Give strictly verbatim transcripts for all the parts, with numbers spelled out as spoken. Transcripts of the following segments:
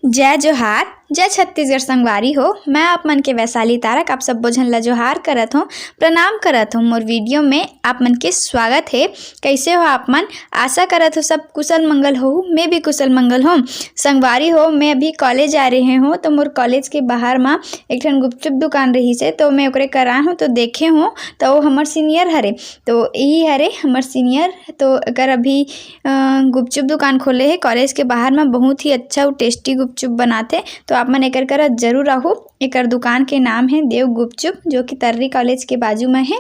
जय जोहार, जय छत्तीसगढ़ संगवारी हो। मैं आप मन के वैशाली तारक, आप सब्बो झन ला जोहार करत हों, प्रणाम करत हों। मोर video में आप मन के स्वागत हे। कैसे हो आप मन? आशा करत हों सब कुशल मंगल हो। मैं भी कुशल मंगल हों। संगवारी हो, मैं अभी college आ रहे हों, तो मोर college के बाहर मा एक ठन गुपचुप दुकान रहिस हे, तो मैं ओकरे करा हों, तो देखे हों, तो वो हमर senior हरे, तो यही हरे हमर senior। तो एकर अभी अ, गुपचुप दुकान खोले हे college के बाहर मा, बहुत ही अच्छा अउ tasty गुपचुप बनाथे। तो आप मन एकर करा जरूर आहू। एकर दुकान के नाम हे देव गुपचुप, जो कि तर्री college के बाजू मा हे।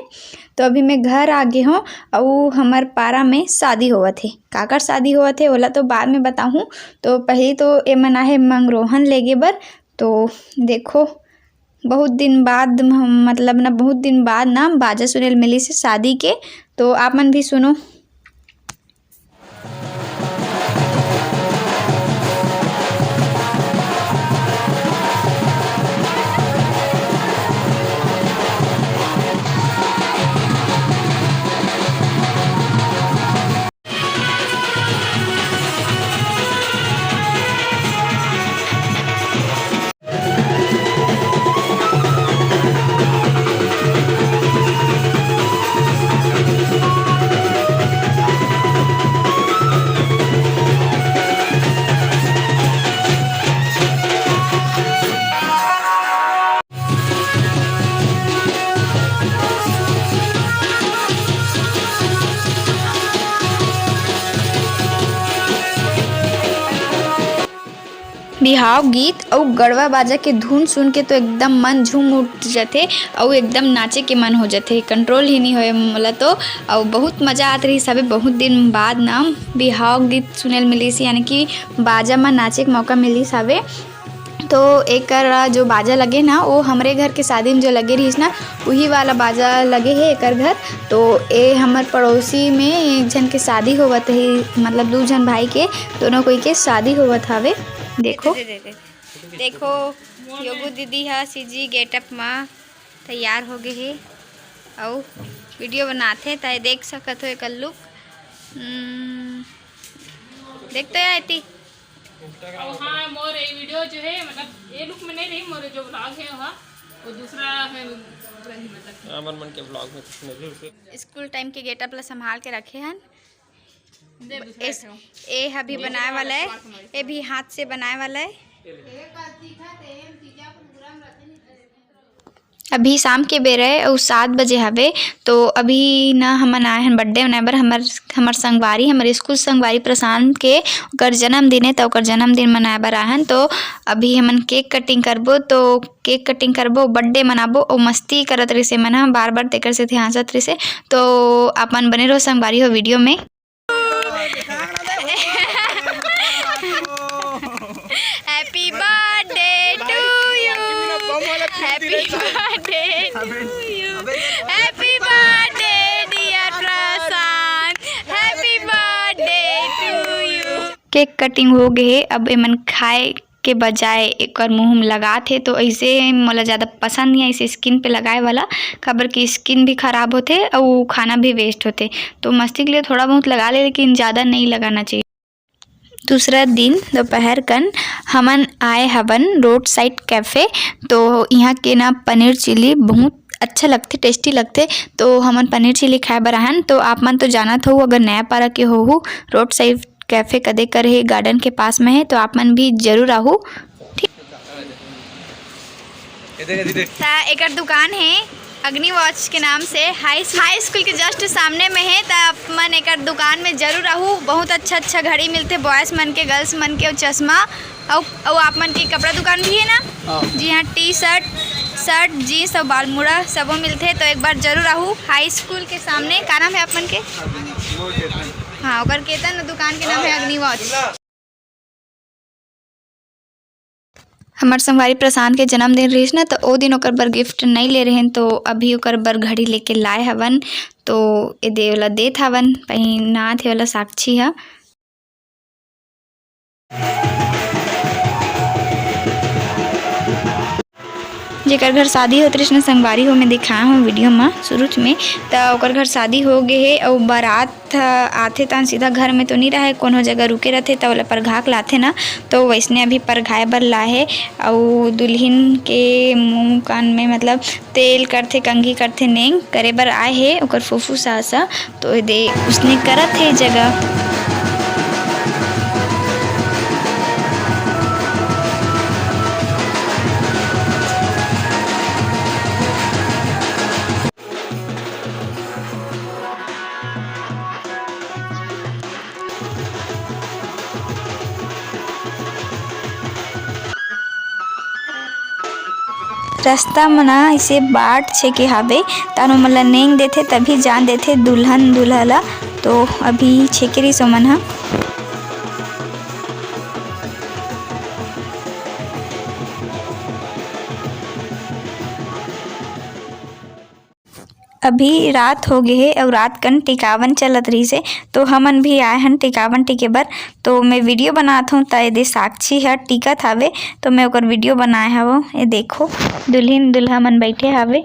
तो अभी मैं घर आ गे हों, अउ हमर पारा में शादी होवत हे। काकर शादी होवत हे, ओला तो बाद में बताहूँ। तो पहली तो एमन आहे मंगरोहन लेगे बर। तो देखो, बहुत दिन बाद, मतलब ना, बहुत दिन बाद ना बाजा सुने ल मिलिस हे शादी के। तो आप मन भी सुनो। बिहाव गीत अउ गड़वा बाजा के धुन सुन के तो एकदम मन झूम उठ जथे अउ एकदम नाचे के मन हो जथे, control ही नहीं होए मोला तो। अउ बहुत मजा आत रहिस हवे, बहुत दिन बाद ना बिहाव गीत सुने ल मिलिस, यानी कि बाजा म नाचे के मौका मिलिस हवे। तो एकर जो बाजा लगे ना, वो हमरे घर के शादी में जो लगे रहिस ना, वही वाला बाजा लगे हे एकर घर। तो ए हमर पड़ोसी में एक झन के शादी होवत हे, मतलब दू झन भाई के, दोनों कोई के शादी होवत हवे। देखो, दे, दे, दे। देखो, योगू दीदी ह सीजी getup मा तैयार हो गे हे, अउ video बनाथे, त देख सकत हो एकर look। हम्म, देख तो या एती। अब हाँ, मोर ये video जो है, मतलब, ये look में नहीं रही, मोर जो vlog है, वहाँ, वो दूसरा है, रही, मतलब। हमर मन के vlog में कुछ नहीं रही, उसे स्कूल time के getup ला संभाल के रखे हन। दे, दूसरा एस-, रखे हो। ए अभी बनाए वाला है, ये भी हाथ से बनाए वाला है। अभी शाम के बेरा हे अउ सात बजे हवे, तो अभी न हमन आए हन birthday मनाए बर। हमर, हमर संगवारी, हमर स्कूल संगवारी प्रशांत के ओकर जन्मदिन हे, त ओकर जन्मदिन मनाए बर आए हन। तो अभी हमन cake cutting करबो, तो cake cutting करबो, birthday मनाबो, अउ मस्ती करत रहिसे मन ह बार-बार, तेकर सेती हाँसत रहिसे। तो आप मन बने रहो संगवारी हो video में। Happy birthday to you, happy birthday to you, happy birthday dear Prashant, happy birthday to you। Cake cutting हो गे हे, अब एमन खाए के बजाय एकर मुँह में लगात हे, तो ऐसे मोला ज़्यादा पसंद नहीं है, ऐसे skin पे लगाए वाला, काबर कि skin भी खराब होथे अउ खाना भी waste होथे। तो मस्ती के लिए थोड़ा बहुत लगा ले, लेकिन ज़्यादा नहीं लगाना चाहिए। दूसरा दिन दोपहर कन हमन आए हवन road side cafe। तो इहाँ के ना पनीर चिली बहुत अच्छा लगथे, tasty लगथे। तो हमन पनीर चिली खाए बर आहन। तो आप मन तो जानत हो, अगर नया पारा के होहू, road side cafe कदे कर हे, garden के पास में हे, तो आप मन भी जरूर आहू। ठीक। त एकर दुकान हे अग्नि वॉच के नाम से, हाई, हाई स्कूल के just सामने में हे। त आप मन एकर दुकान में जरूर आहू, बहुत अच्छा अच्छा घड़ी मिलथे, boys मन के, girls मन के, अउ चश्मा, अउ, अउ आप मन के कपड़ा दुकान भी हे ना? हाँ। जी हाँ, T-shirt, shirt, jeans अउ बरमूडा सबो मिलथे। तो एक बार जरूर आहू हाई स्कूल के सामने। का नाम हे आप मन के? हाँ, ओकर केतन दुकान के नाम हे अग्नि वॉच। हमर संगवारी प्रशांत के जन्मदिन रहिस ना, तो ओ दिन ओकर बर gift नइ ले रहेन, तो अभी ओकर बर घड़ी लेके लाए हवन। तो ए दे ओला देत हवन, पहिनात हे ओला साक्षी ह। जेकर घर शादी होत रहिस ना संगवारी हो, मैं दिखाए हूँ वीडियो में शुरू में, त ओकर घर शादी हो गए हे अउ बारात ह आथे तहन सीधा घर में तो नहीं रहे, कोनो जगह रुके रहथे त ओला परघा के लाथे ना, तो वैसने अभी परघाए बर लाहे। अउ दुल्हिन के मुंह कान में मतलब तेल करथे, कंघी करथे, नेंग करे बर आए हे ओकर फूफू सास ह। तो ये दे उसने करत हे जगह। रस्ता म ना इसे बाट छेके हावे, तानो मन ल नेंग देथे, तभी जान देथे दुल्हन दूल्हा ला। तो अभी छेके रहिस ओमन ह। अभी रात हो गे हे अउ रात कन टिकावन चलत रहिस हे, तो हमन भी आए हन टिकावन टिके बर। तो मैं वीडियो बनात हूँ, त एदे साक्षी ह टिकत हावे, तो मैं ओकर वीडियो बनाए हवं। ये देखो, दुल्हिन दूल्हा मन बैठे हावे।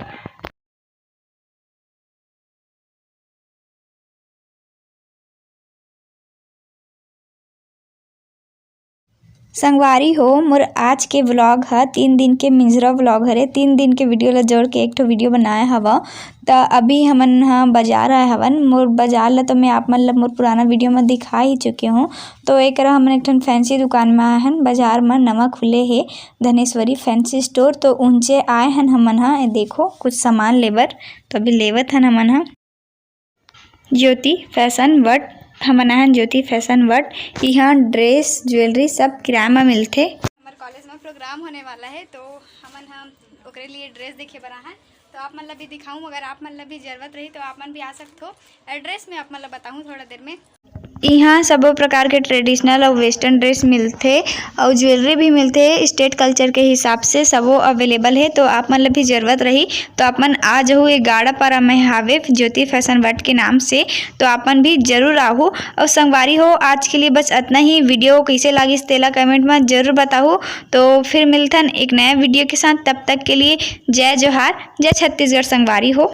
संगवारी हो, मोर आज के व्लॉग ह तीन दिन के मिंजरा व्लॉग हरे। तीन दिन के वीडियो ला जोड़ के एक ठो वीडियो बनाए हवं। त अभी हमन ह बाजार आए हवन। मोर बाजार ला तो मैं आप मन ला मोर पुराना वीडियो म दिखा ही चुके हूँ। तो एकरा हमन एक ठन फैंसी दुकान म आए हन। बाजार म नवा खुले हे धनेश्वरी फैंसी स्टोर, तो उंचे आए हन हमन ह। ए देखो, कुछ सामान लेबर, तो अभी लेवत हन हमन ह। ज्योति फैशन वर्ल्ड, हमन आए हन ज्योति फैशन वर्ल्ड। इहाँ ड्रेस, ज्वेलरी सब किराए म मिलथे। हमर कॉलेज में प्रोग्राम होने वाला है, तो हमन हम ओकरे लिए ड्रेस देखे बर आए हन। तो आप मन ला भी दिखाऊं, अगर आप मन ला भी जरूरत रही तो आप मन भी आ सकत हो। एड्रेस मैं आप मन ला बताऊं थोड़ा देर में। इहाँ सबो प्रकार के ट्रेडिशनल अउ वेस्टर्न ड्रेस मिलथे अउ ज्वेलरी भी मिलथे। स्टेट कल्चर के हिसाब से सबो अवेलेबल हे, तो आप मन ला भी जरूरत रही तो आप मन आ जहू। ये गाड़ापारा में हावे ज्योति फैशन वर्ल्ड के नाम से, तो आप मन भी जरूर आहू। अउ संगवारी हो, आज के लिए बस अतना ही। वीडियो कइसे लागिस तेला कमेंट में जरूर बताहू। तो फिर मिलथन एक नया वीडियो के साथ, तब तक के लिए जय जोहार, जय छत्तीसगढ़ संगवारी हो।